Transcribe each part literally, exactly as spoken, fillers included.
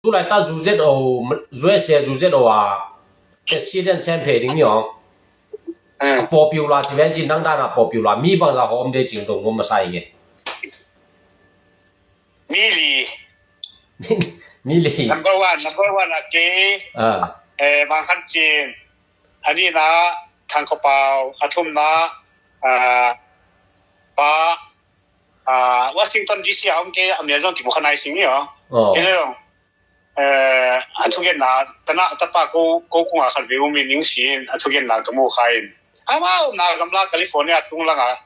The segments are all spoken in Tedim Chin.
Tulai ta zu zet o, zu zet o a president sem phei ding ni aw. Popular ci ven ci nang dan a popular mi bang za hawm de cing dong hawm masa ing e. Mi li. Mi li. Number one, number one a ke. Ah. Eh, bang khan cin. A nihna Thang Kho Pau, a thumna, ah, pa, ah, Washington D C a om ke, a mial zong kimu kha nai sing ni aw. Oh. Hello. Eh, a thugenna, tana, tapa ko, ko kunga khat ve um in ning sin, a thugenna ka mu kha in. Amau na gamla California tung langa,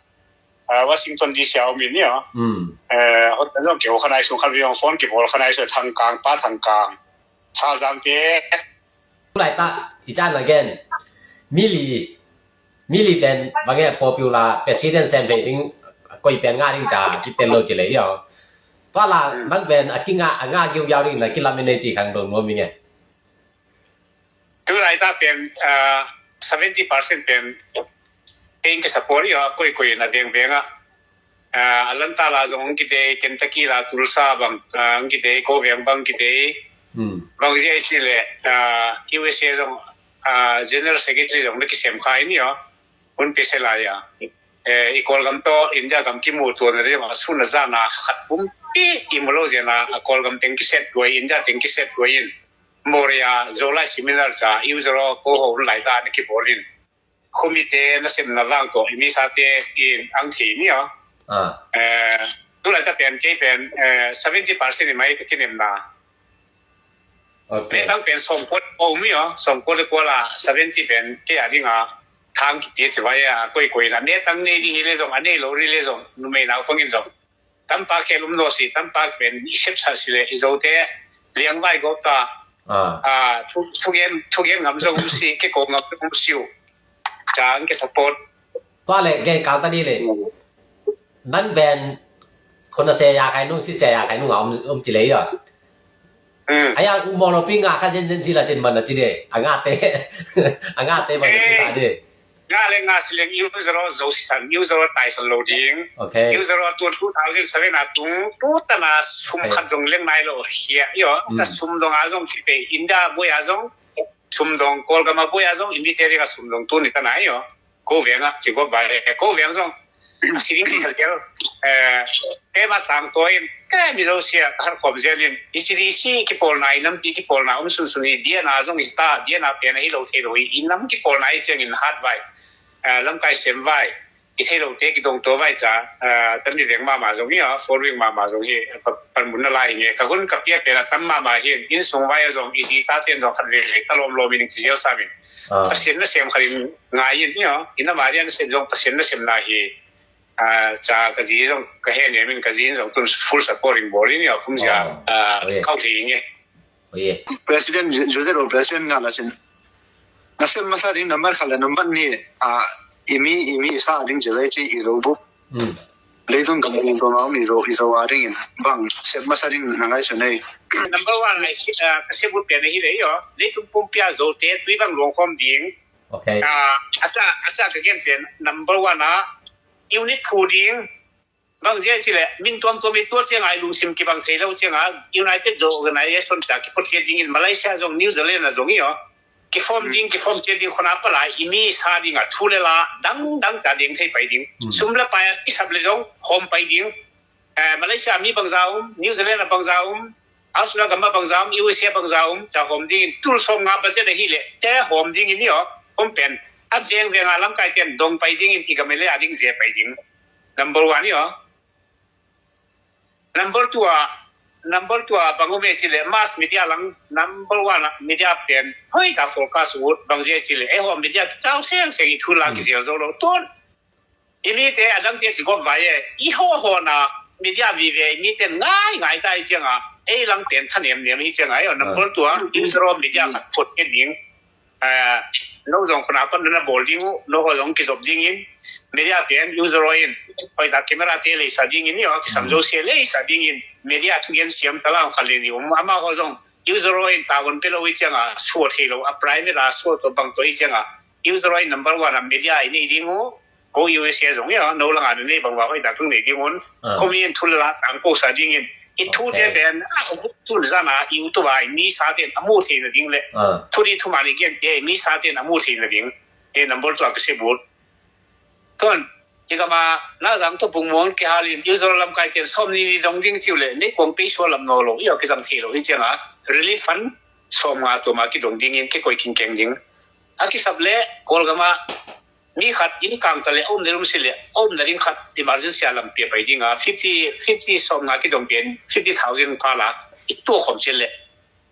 eh, Washington D C a um in ni aw. Mm. Eh, hot zong kimu kha nai sung khat ve ong phone kimu kha nai sung Thang Kang, pa Thang Kang. Sal Zang te. Tulai ta, i can again. Mi li, mi li ten, bang e popular president sem phei ding, koi pen nga ding ca, ki tel lo ci le yo. Tua la, bang pen, a ki nga, a nga giu giau ding na, ki lam in e ci khang dong nuam ing e. Tulai ta pen, ah, seventy percent pen, eng ki support yo, koi koi na deng beng a. Ah, Atlanta la zong ang kidei, Kentucky la Tulsa bang, ah, ang kidei, ko veng bang kidei. Hmm. Bang zia i ci le, ah, U S A zong, ah, General Secretary zong na kisem kha in yo. Hun pi se la ya. Eh, i Kawlgam to, India gam kimu tua na zia, a sun a zan a khat pumpi i mu lo zia na, a Kawlgam teng kiset duai, India teng kiset duai in. Moria, Zolai seminar ca, user ko ho hun lai ta na kibawl in. Khumite nasepna vang tawh i misate in ang thei ni aw. Ah. Eh, tulai ta pen kei pen, eh, seventy percent i mai ka kinemna. Okay. Metang pen sawmkua om mi aw, sawmkua le kua la seventy pen kei a dinga thang kipia ci vai a koi koi na. Metang nei ding hi le zong, a nei lo ri le zong, numei nau pangin zong. Tampak khe lum lo si, tampak pen i sepsa si le, i zote liang vai gop ta. Ah. Ah, thu, thugen, thugen ngam zong um si, ke ko ngam zong um si u. Cang ke support. Tua le, gen kal ta ni le. Nan ben, khon a se ya khai nung, si se ya khai nung a um, um ci le ya. Hmm. Aya, um mo lo pi nga kha zen zen si la cin man a ci de. A nga te, a nga te man a ci sa de. Nga le nga si leng user aw zo si san, user aw tai san lo ding. Okay. User aw tun two thousand seven a tung, tu tan a sum khat zong leng nai lo hia. Yo, ta sum dong a zong kipe, India boi a zong, sum dong, Kawlgam a boi a zong, i mite ring a sum dong tu ni tan a yo. Ko veng a, ci ko bai, ko veng zong. A si ding ki hal kel. Eh, Keima tangtuain, ke Mizo sia, har khom zialin, i ci di si kipawlna, i nampi kipawlna, um sunsun i, diana zong i ta, diana pian a hi lo thei lo i, i nam kipawlna i ciangin hat vai, eh, lamkai sem vai, i thei lo te kidong tua vai ca, eh, tam i veng mama zong i a, following mama zong i, pa, panmun na lai nge, ka hun ka pia pian a tam mama hi, in sung vai a zong, i di ta ten zong khat ve ve, ta lom lom in ci zial samin. Ah. Pasian na sem khat in ngai in, i a, i na ma dian sem zong, Pasian na sem na hi, Ah, ca ka zi zong, ka he ne min ka zi zong tun full support in bawlin ya, kum zia, ah, kau thei nge. President, Jose Ro President nga la sin. Na sem masa ding number khat le number ni, ah, imi, imi sa ding je lai ci i zo bu. Hmm. Lei zong gam ding ko ma imi zo, i zo a ding in. Bang, sem masa ding na ngai sun nei. Number one, ah, ka sem bu pian hi le yo. Lei tum pum pia zo te, tui bang luang khom ding. Okay. Ah, a ca, a ca ka gen pian number one a, unit phu ding. Bang zia ci le, min tuam tuam i tuat ciang a i lungsim kibang thei lo ciang a, United Zo Organization ta ki put ciat ding in Malaysia zong, New Zealand a zong i aw. Ki form ding, ki form ciat ding khona pala, i mi sa ding a, thu le la, dang, dang ta ding thei pai ding. Hmm. Sum le pai a, i sap le zong, hom pai ding. Eh, Malaysia mi bangza um, New Zealand a bangza um, Australia gam a bangza um, U S A bangza um, ca hom ding in, tul som nga budget a hi le, te hom ding in i aw, hom pen, a veng veng a lamkai ten dong pai ding in, i gam le a ding ze pai ding. Number one i aw. Number two a, number two a, bang um e ci le, mass media lang, number one a, media pen, hoi ta focus ut, bang zia ci le, e ho media ki chau seng seng i thu lang ki zia zo lo, ton. I mite a dangte ci gawp vai e, i hawhawna media vive i mite ngai ngai ta i cianga, ei lang pen tha nem nem hi cianga, ei number two a, user of media khat phot ke ding. Eh, no zong khuna pan na bawl ding uh, no ho zong kizop dingin, media pen user in, hoi ta camera te leisa dingin, i kisam zo sia leisa dingin, media thugen siam tala khat le ni um, ama ho zong user in tawon pe lo i cianga, suat thei lo, a private a suat to bang to i cianga, user in number one a media i nei ding uh, ko U S A zong ia, no langa na nei bangva hoi ta kang nei ding un. Ah. Komi in thul la tang ko sa dingin. I thute pen a hong sun zana YouTube a i mi sa ten a mu theina ding le thu di thu mani gen te i mi sa ten a mu theina ding. E number two a ka se bul. Tun i gama na zang to pung muang ke halin user lamkai ten som ni ni dong ding ciu le nei kuang pei sual lam no lo i a kizang thei lo i cianga relief fund som nga tuma kidong dingin ke koi king keng ding. A kisap le Kawlgama mi khat inn kangta le a um na rum si le a um na ring khat emergency a lam pia pai dinga fifty fifty som nga kidong pian fifty thousand pala i tua khom cil le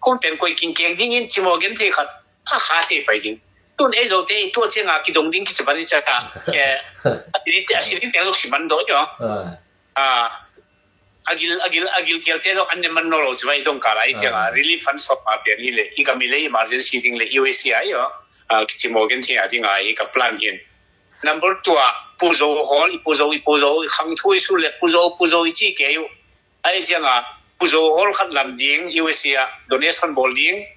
kum pen koi king keng dingin cimo gen thei khat a kha thei pai ding. Tun ei zo te i tua cianga kidong ding kici bani caka a siri te a siri te lo si man do yo. A a gil a gil a gil kial te zong an ne man no lo ci vai dong ka lai cianga relief fund sok ma pian hi le i gam i le emergency ding le U S A i o a kici mo gen thia ding a i ka plan hin. Number two a puzo hol i puzo i puzo i khang thu i su le puzo puzo i ci ke u ai cianga puzo hol khat lam ding U S A donation bol ding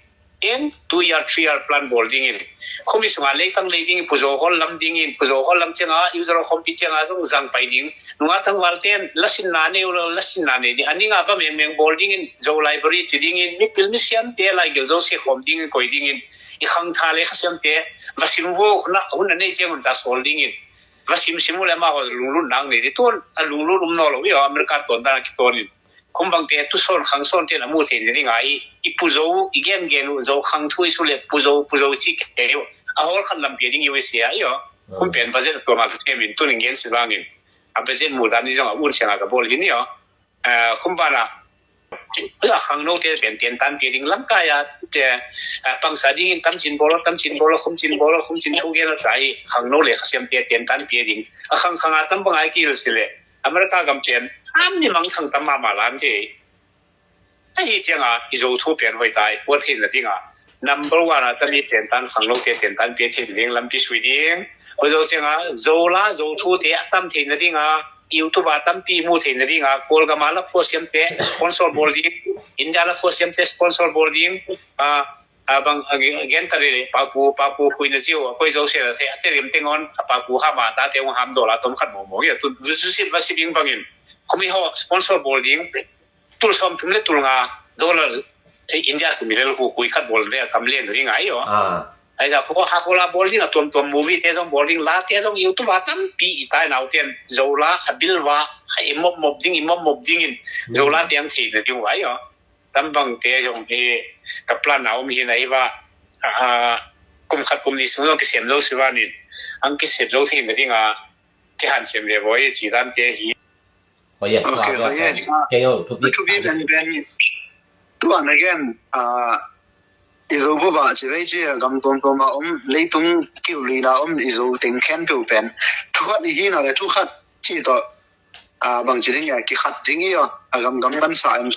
in two year three year plan bol dingin khumi sunga leitang lei ding puzo hol lam dingin puzo hol lam cianga user khompi cianga zong zang pai ding. Nunga tangval ten lasinna nei ulo lasinna nei ding aninga ba mengmeng bol dingin zo library ci dingin mipil misiam te lai gil zo se khom dingin koi dingin i khang tha le khasiam te vasim vo khuna hun a nei ciang hun ta sol dingin vasim sim ule ma ho lunglut nang nei di tun a lunglut um no lo i America ton dan ki tonin. Kum bangte tu son khang son ten a mu thei ni ding a i i puzo i gen gen u zo khang thu i su le puzo puzo ci ke u a hol khan lam pia ding U S A i o. Kum pen budget tua ma ka chemin tun gen si bangin a budget mu dan ni zong a un siang a ka bol hi ni o. Kum bana a khang no te pen ten tan pia ding lam kai a te pangsa dingin tam chin bol tam chin bol kum chin bol kum chin thu gen a tai khang no le khasiam te ten tan pia ding a khang khang a tam bang ai ki si le America gam chen am ni mang thang tam ma ma lam te. Ahi cianga i zo thu pian hoi tai puat hin na dinga number one a tami ten tan khang lo te ten tan pia thin ding lampi sui ding. Hoi zo cianga zo la zo thu te a tam thei na dinga YouTube a tampi mu thei na dinga Kawlgama la khua siam te sponsor bol ding. India la khua siam te sponsor bol ding. A a bang a gen ta le papu papu hui na ziu a koi zo se la te a te rim te ngon a papu ha ma ta te ung ham do la tom khat mo mo ya tu zu si va si bing bangin kumi ho sponsor bol ding. Tul som thum le tul nga dollar India sum le hu hui khat bol le kam len ring ai yo. Ai za fo ha ko la bol ding a tuam tuam movie te zong bol ding la te zong YouTube a tampi i tai nau ten zo la a bil va a i mop mop ding i mop mop ding in zo la te ang thei na ding vai yo. Tam bang te zong hi ka plan na om hi na hi va kum khat kum ni sung zong kisem zo si va nin ang kisem zo thei na ding a kihan sem ve voi ci dan te hi. Hoye, hoye. Kei o thupi thupi ben ben. Tuan again, uh, i zo bu ba ci vei ci gam tuam tuam a om leitung kiu li la om i zo teng khen piu pen. Thu khat i hi na le thu khat ci to, uh, bang ci ding ya ki khat ding i o a gam gam ban sa em.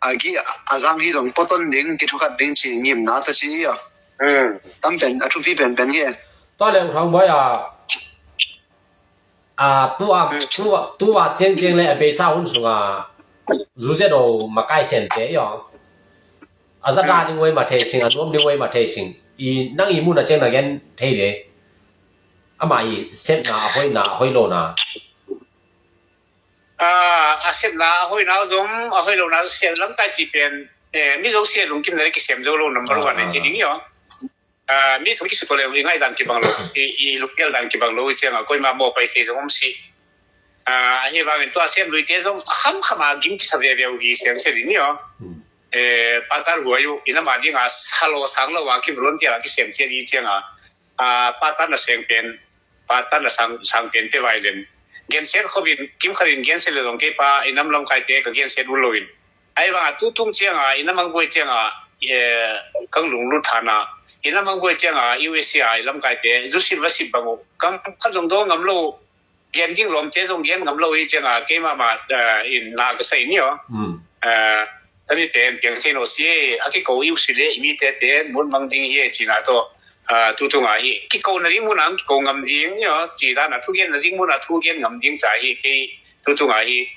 A gi a zang hi zong poton ding ki thu khat ding ci ngim na ta ci i o. Tam pen a thupi pen pen hi. Tuan le u thang boi a A tua tua tua ciangciang le a beisa hun sunga zuze do makai sente yo. A zata ding wei ma thei sing a nuam ding wei ma thei sing i nang i mun a ciang na gen thei le. Ama i setna a hoina a hoilona. A setna a hoina zong a hoilona set lam tai ci pen. Mi zo sia lungkim na le kisem zo lo number one a ci ding yo. Mi thum kisuk ko le i ngai dan kibang lo i lupial dan kibang lo i cianga koima mo pai thei zong om si. Ahi vangin tua sem lui te zong a kham khama gim kisa ve ve u hi siang se ding ni o. Patar huai u ina ma dinga salo sang lo a ki volunteer a kisem cia di cianga patar na seng pen patar na sang sang pen pe vai len. Genset khobin kim kharin genset le zong kei pa inam lam kai te ka genset u lo in. Ai vanga tutung cianga ina mangbuai cianga kang lunglut thana ina mangbuai cianga U S A i lamkaite zusip vasip bang uh kam khat zong daw ngam lo gen ding lawmte zong gen ngam lo hi cianga keimama in na ka sai ni aw. Tami pen piang thei no si a kiko i usi le i mite pen mun mang ding hi cina to tutunga hi kiko na ding mun ang kiko ngam ding ni aw ci dana thugen na ding mun a thugen ngam ding ca hi kei tutunga hi.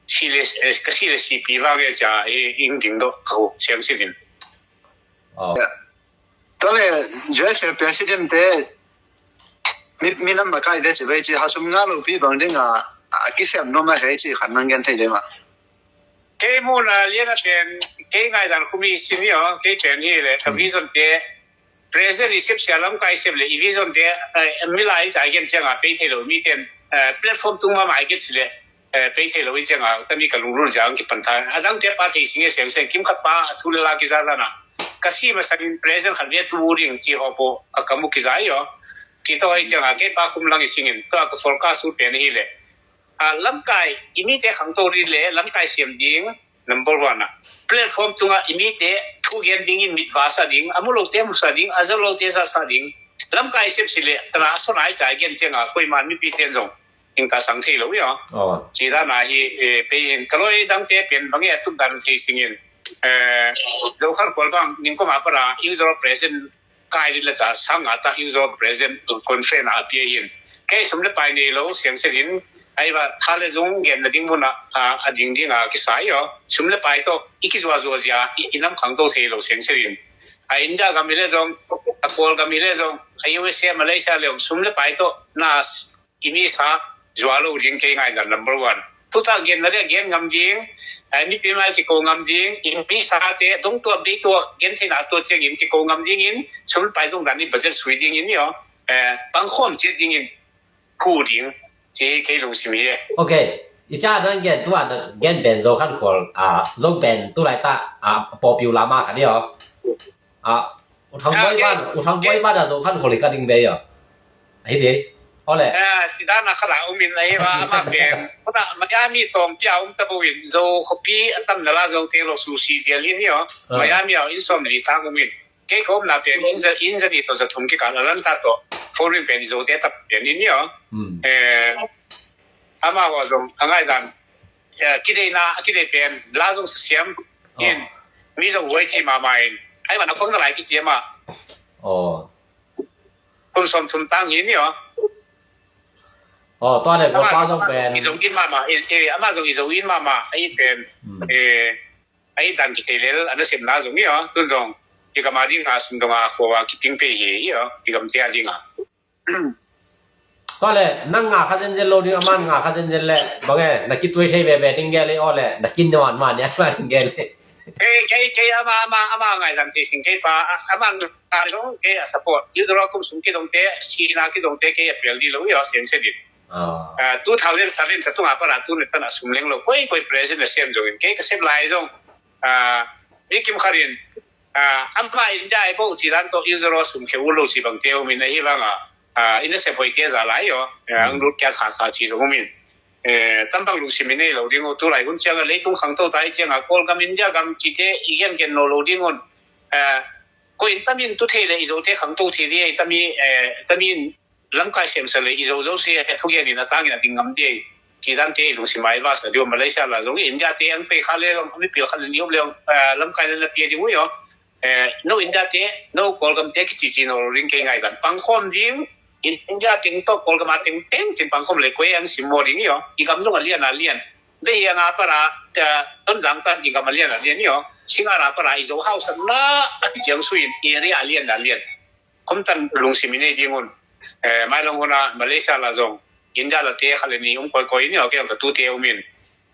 Sile kasi le sipi vang e ca i ing ding do kho siang silin. Tale U S A president te mi mi lam makai te ci bai ci hasum nga lo pi bang ding a a kisem no ma hei ci khan nang gen thei de ma. Kei muhna lian a pen, kei ngaidan khum i sin hi aw, kei pen hi le ka vision te, president i sep sia lamkai sep le i vision te, eh, milai i cai gen cianga pei thei lo mi ten, eh, platform tung mama i get si le, eh, pei thei lo i cianga tami ka lungrul ciang kipan tha. A dang te pa thei sing e seng seng kim khat pa a thu le la kiza dana. Ka si ma sanin president khat ve tu ding ci ho po a ka mu kiza i aw. Ci to i cianga kei pa khum lang i singin to a ka forecast ut pen hi le. A, lamkai, i mite khangto ri le, lamkai siam ding, number one a. Platform tunga i mite thu gen dingin mit va sa ding, a mu lote mu sa ding, a zo lote za sa ding. Lamkai siam si le, tana a sona i cai gen cianga, koi man mipi ten zong, ing ta sang thei lo i aw. Ci dana hi, eh, pei in, ka loi dang te pen, bang e a tum dan thei singin. Eh, zo khan kol bang, ning koma para, ing zo present, kai ding le ca sang a ta user president conference a pia hin. Kei sum le pai nei lo siang se din, ai va tha le zung gen na ding mun a, a, a ding ding a kisa i aw. Sum le pai to i kizua zua zia i, i nam khang to thei lo siang se din. A India gam hi le zong, a Kawl gam hi le zong, a U S A, Malaysia le zong, sum le pai to na i mi sa zua lo ding kei ngaina number one. Tuta gen na le gen ngam ding, eh, mipi mai kiko ngam ding, i mi sa te dong tua bei tua gen theina tua ciangin kiko ngam dingin, sum pai dong dan i budget sui dingin i aw, eh, pangkhawm ciat dingin khu ding ci kei lungsim hi e. Ok. I ca nan gen tua nan gen pen Zo Khan Khual, a, Zo pen tu lai ta, a, popular ma kha ni aw. A, U Thang Boi ban, U Thang Boi ban a Zo Khan Khual i ka ding bei aw. Ahi dei. Ole. A, ci dan a kha la um in ahi va, ama pen. Kona Miami tawng pia um ta bo in Zo khopi a tam na la Zo te lo su si zia li ni aw. Miami aw in som li tang um in. Kei ko um na pen in za, in za ni to za thum ki kan a lan ta to. Foreign pen Zo te ta pen in ni aw. Eh, ama wa zong a ngai dan. Eh, kidei na, kidei pen la zong sa siam in. Mi zong wai thei ma ma in. Ai wa na kong na lai ki cia ma. Kum som thum tang hi ni aw. Tua le ko pa zong pen. I zong in ma ma, i, i, ama zong i zong in ma ma, ai pen. Eh, ai dan ki thei lel, ana sem na zong ni aw. Tun zong i gam a ding a sum dong a khua a ki ping pe hi i aw. I gam te a ding a. Tua le, nang nga kha zenzen lo ding, aman nga kha zenzen le, bang e, na kituai thei veve ding ge le, aw le, na kin nuan man ya man ge le. Kei, kei, kei, ama, ama, ama ngai dan thei sing kei pa, a, ama ngai zong kei a support. User kum sum ki dong te, si na ki dong te, kei a pel di lo, i aw sen se din. Ah, two thousand seven ta tunga para tu ne tan a sum leng lo, koi, koi president a sem zong in, kei ka sem lai zong. Ah, ni kim kharin, ah, ama India ai bo ci dan to user sum khe u lo ci bang te u min ahi bang a. Ah, ina se poi te za lai aw. Ah, ang lut kia kha kha ci zong u min. Eh, tam bang lungsim i nei lo ding uh, tu lai hun ciang a leitung khangto tai ciang a Kawl gam India gam ci te i gen gen lo lo ding un. Eh, ko in tamin tu thei le i zo te khangto thei ni, eh, tamin, eh, tamin lamkai sem sa le i zo zo si, eh, thu gen in a tang in a ding ngam di. Ci dan te i lungsim ai va sa diu Malaysia la zong India te ang pe kha le long mi pil kha le ni um le, eh, lamkai le na pia ding u yo. Eh, no India te, no Kawlgam te kici ci no ring kei ngai dan. Pangkhawm ding, in India teng to Kawlgam a teng teng cin pangkhawm le koi ang sim mo ding yo. I gam zong a lian a lian. Be hi anga para, eh, Tonzang tan i gam a lian a lian yo. Singara para i Zo hau san na a kiciang suin area a lian a lian. Kum tan lungsim i nei ding un. Eh, mai long huna Malaysia la zong. India la te kha le ni um koi koi ni, ok, ka tu te um in.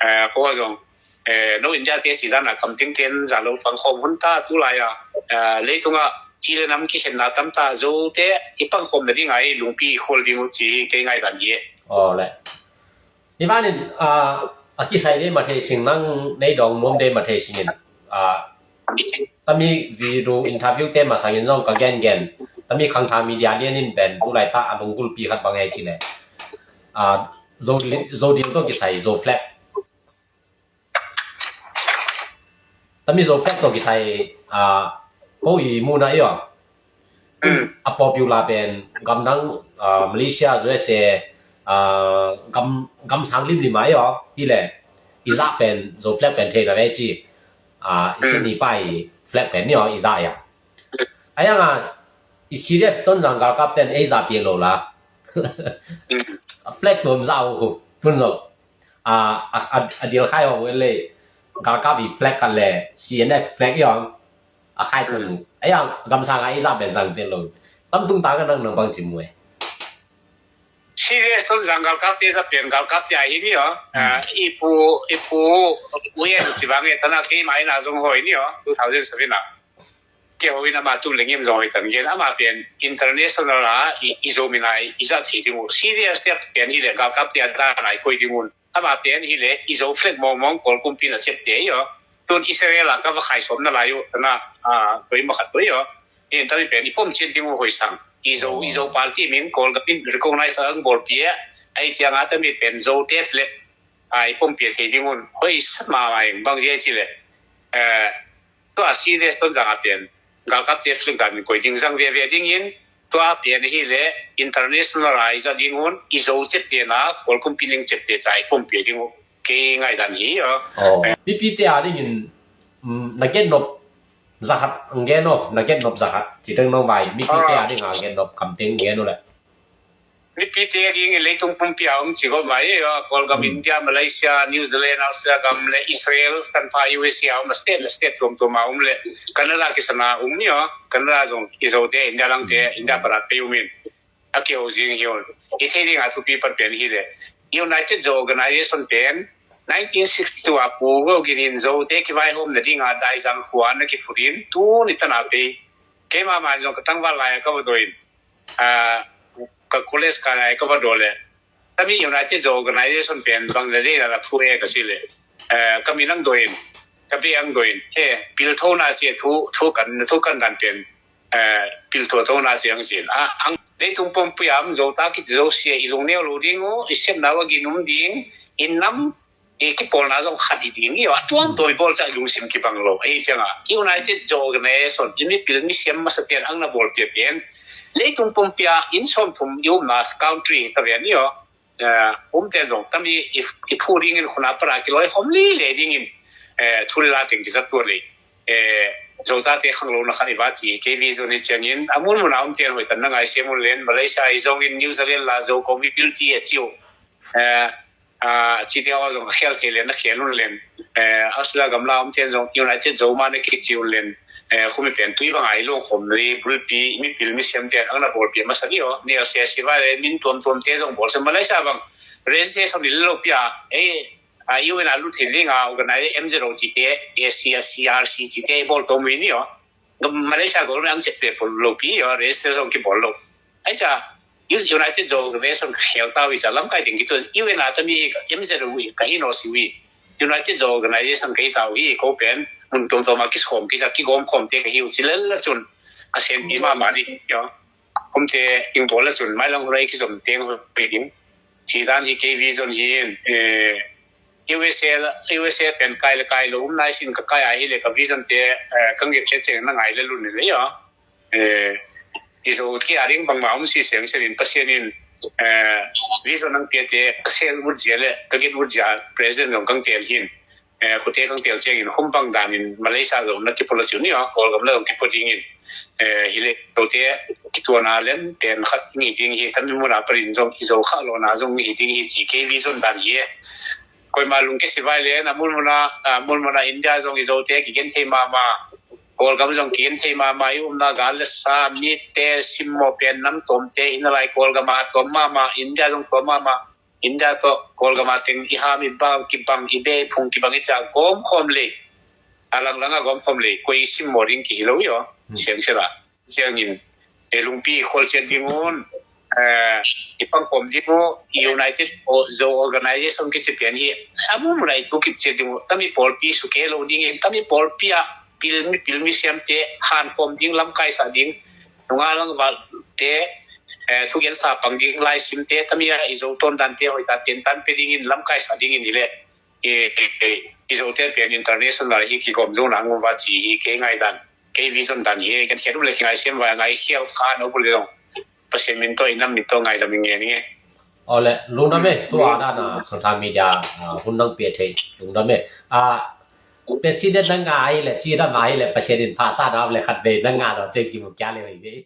Eh, ko zong, eh, no India te ci dan a kam ting ten za lo pangkhawm hun ta tu lai a, eh, leitunga ci le nam kikhenna tam ta zo te i pangkhawm na ding a i lungpi i khual ding uh ci kei ngai dan hi e. Aw le. Hi banin, ah, a kisai dei ma thei sing nang nei dong nuam dei ma thei singin. Ah, tami video interview te ma sangin zong ka gen gen. Tami khangtha media lian in ben tu lai ta a lunggulpi khat bang e ci le. Ah, Zo, Zo dil to kisai, Zo flag. Tami Zo flag to kisai, ah, ko i muna i aw. A popular pen gam dang, ah, Malaysia, U S A, ah, gam, gam sang lim lim a i aw. Hi le, i zah pen, Zo flag pen thei na ve ci. Ah, i sin i pai flag pen ni aw, i zah ya. A yang a, i C D F Tonzang galkap ten ei zah pi lo la. A flag tom zah u khu, tun zo. A, a, a, a dil khai hong le, galkap i flag kan le, C N F flag yong, a khai tun. A yang gamsa ka i zah ben zang pi lo. Tam tung ta ka nang nang bang cim we. serious ton zang galkapte za pian galkapte ahi ni aw. Hmm. Ah, i pu, i pu, uyen ci bang e tana kei mai na zong hoi ni aw, two thousand seven a. Kei ho in ama tu lengim zong hoi tan gen, ama pian international a, i, i zo mina, i za thei ding u. Serious te pian hi le galkapte a dan ai koi ding un. Ama pian hi le i zo flag mong mong kol kumpi na chep te i aw. Tun Israel a ka va khai som na lai u, tana, ah, koi ma khat koi aw. Hi in tami pian i pom chep ding u hoi sang. I zo, i zo party min kol ka pin recognize ang bol pia. Ai chiang a tami pian zo te flag. Ai pom pia thei ding un. Hoi sa ma mai bang je chi le. Eh, tua serious ton zang a pian galkapte flag dan koi ding zang veve ding in tua pian hi le international a i za ding un i zo chep te na kol kumpi ling chep te chai pom pia ding u. Kei ngai dan hi aw. Oh. Mipite a ding in, mm, na gen nop zakhat ang gen aw, na gen nop zakhat. Ci teng nong vai, mipite a ding a gen nop kam teng gen u le. Mipite a ding in leitung pumpi a um ci gom vai, eh, aw, Kawlgam, hmm, India, Malaysia, New Zealand, Australia gam le Israel, kan pha U S A a um, state le state tuamtuam a um le Canada kisana um ni aw, Canada zong i zo te, India lang te, hmm, India parat pe um in. A kei ho zing hi un. I thei ding a thupi pan pen hi le. United Zo Organization pen nineteen sixty-two a pu go gin in zo te kivai hom na ding a dai zang khua na kiphut in tu ni tan a pe. Kei ma ma zong ka tangval lai a ka va do in. Ah, ka college ka lai ka va do le. Tami United Zo Organization pen bang le le na la phu e ka si le. Eh, ka mi nang do in. Ka be ang do in. He, pil tho na cia thu, thu kan, thu kan dan pen. Eh, pil tho tho na cia ang sin. Ah, ang, leitung pumpi a um zo ta ki zo sia i lung neu lo ding u, i sem na wa gin um ding, i nam i kipawlna zong khat i ding i aw, a tuam tawi bawl ca i lungsim kibang lo. Ahi cianga United Zo Organization i mipil misiam masa pian ang na bawl pia pian leitung pumpi a inn sawmthum i umna country ta pian i aw. Eh, umten zong tami i, i phu dingin khuna para kiloi hom li le dingin, eh, thu le la teng kizat tuat le, eh, Zo tate khang lo na khat i va ci kei vision i ciangin a mun muna umten hoitan na ngai siam un len Malaysia i zongin New Zealand la Zo community a ciu. Eh, ah, ci te aw zong a khial thei len, a khial un len. Eh, Australia gamla om ten zong United Zo ma na kici un len. Eh, khumi pen tui bang ai long khom ri bulpi, mipil misiam ten ang na bawlpi a masa ni aw. Ni a sia siva le min tuamtuam te zong bawl sa Malaysia bang. Registration ni lo pia. Eh, ah, U N a lut thei ling a organize M Z O ci te, A C, C R C ci te bawl to mui ni aw. Malaysia government ang cek pe pol lo pi yo register zong ki bol lo. Ai cha United Zo Organization ka khel tau i cha lamkai ding ki tu U N a tami ka M Z O wi ka hi no si wi. United Zo Organization ka hi tau hi ko pen mun tum zo ma ki som ki cha ki gom khom te ka hi u chi lel la chun a sen pi ma ma ni yo. Kum te ing bol la chun mai lang rai ki zom teng hui ding. Ci dan hi kei vision hi in, eh, U S A, U S A pen kai le kai lo um nai sin ka kai a hi le ka vision te, eh, ka ngit le cheng na ngai le lun le yo. Eh, i zo ki a ring bang ma um si seng sen in Pasian in, eh, vision ang pia te ka sel ut zia le ka git ut zia president zong kang tel hin. Eh, khute kang tel cheng in hum bang dan in Malaysia zong na ki pula chu ni yo. Kol gam la zong ki pu ding in. Eh, hi le, tote, kituana lem, pen khat ngi ding hi, kan muna parin zong, i zo kha lona zong ngi ding hi, ci kei vision dan hi. Koima lung ke sivai le, na mulmuna, ah, mulmuna India zong i zo te, ki gen thei mama, Kawlgam zong ki gen thei mama, i umna gal le sa, mi te, simmo pen nam tom te, ina lai Kawlgam a tom mama, India zong tom mama, India tawh Kawlgam a teng i ham i bang kibang i bei phung kibang i ca gawm khawm lei. A langlang a gawm khawm lei koi i sim maw ding ki hi lo i aw. Hmm. Siang sela. Siangin e lungpi i khual ciat ding un, eh, i pang khawm ding uh, i United Zo Organization ki ci pian hi. A mun mun a i tu kip ciat ding uh. Tami pawlpi su ke lo dingin, tami pawlpi a pil mi, pil mi siam te han khawm ding, lamkai sa ding. Nunga lang val te, eh, thugen sa pang ding lai sim te, tami a i zo ton dan te, hoi ta ten tan pe dingin, lamkai sa dingin i le. I, i, i, i zo te pen international hi ki gom zo nang va ci hi kei ngai dan. Kei vision dan hi, kan khiat u le ki ngai siam va ngai khial kha no bu le long. Pasian min to i nam min to ngai lam nge ni. Ole, lungdam e, tu a dan a, social media, a, hun nang pia thei, lungdam e. A, President na ngai le, ci dan ngai le, Pasian in pha sa na le khat ve na ngai lo, te ki mu kya le ve.